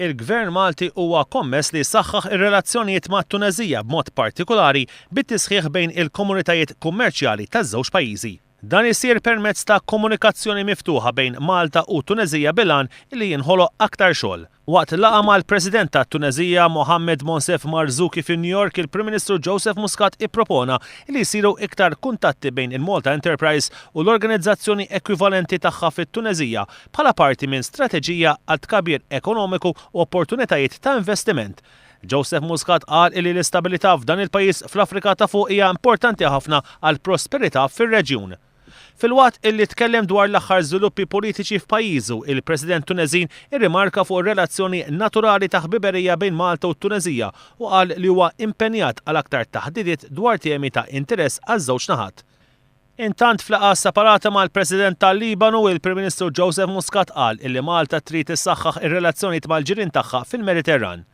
Il-Gvern Malti huwa kommess li jsaħħaħ ir-relazzjonijiet mat-Tuneżija b'mod partikulari bit-tisħiħ bejn il-komunitajiet kummerċjali taż-żewġ pajjiżi. Dan isir permezz ta' komunikazzjoni miftuħa bejn Malta u Tuneżija bil-għan li jinħoloq aktar xogħol. Waqt laqgħa mal-President tat-Tuneżija Mohamed Monsef Marzouki fi New York, il-Prim Ministru Joseph Muscat ippropona li jsiru iktar kuntatti bejn il-Malta Enterprise u l-organizzazzjoni ekwivalenti tagħha fit-Tuneżija bħala parti minn strateġija għal tkabbir ekonomiku u opportunitajiet ta' investiment. Joseph Muscat qal illi l-istabilità f'dan il-pajjiż fl-Afrika ta' Fuq hija importanti ħafna għall-prosperità fir-reġjun. Filwaqt illi tkellem dwar l-aħħar żviluppi politiċi f'pajjiżu, il-President Tuneżin irrimarka fuq ir-relazzjoni naturali ta' ħbiberija bejn Malta u t-Tuneżija u qal li huwa impenjat għal aktar taħdidiet dwar temi ta' interess għaż-żewġ naħat. Intant f'laqgħa separata mal-President tal-Libanu, il-Prim Ministru Joseph Muscat qal illi Malta trid issaħħaħ ir-relazzjonijiet mal-ġirien tagħha fil-Mediterran.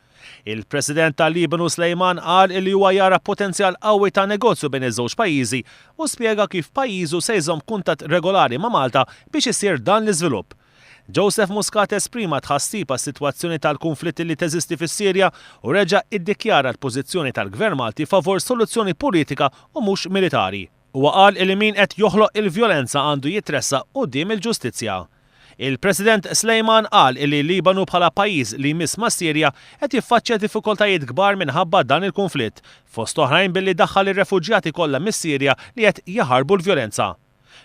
Il-President tal-Libanu Sleiman qal illi huwa jara potenzjal qawwi ta' negozju bejn iż-żewġ pajjiżi u spjega kif pajjiżu se jżomm kuntatt regolari ma' Malta biex isir dan l-iżvilupp. Joseph Muscat esprima tħassib għas-sitwazzjoni tal-kunflitt li teżisti fis-Sirja u reġa' iddikjara l-pożizzjoni tal-Gvern Malti favur soluzzjoni politika u mhux militari. Huwa qal illi min qed joħloq il-vjolenza għandu jitressaq quddiem il-ġustizzja. Il-President Sleiman qal illi l-Libanu bħala pajjiż li jmiss mas-Sirja qed jiffaċċja diffikultajiet kbar minħabba dan il-kunflitt, fost oħrajn billi daħħal ir-refuġjati kollha mis-Sirja li qed jaħarbu l-vjolenza.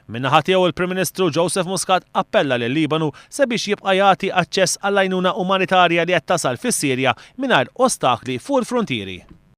Min-naħa tiegħu il-Prim Ministru Joseph Muscat appella lil-Libanu sabiex jibqa' jagħti aċċess għall-għajnuna umanitarja li qed tasal fis-Sirja mingħajr ostakli fuq il-fruntieri.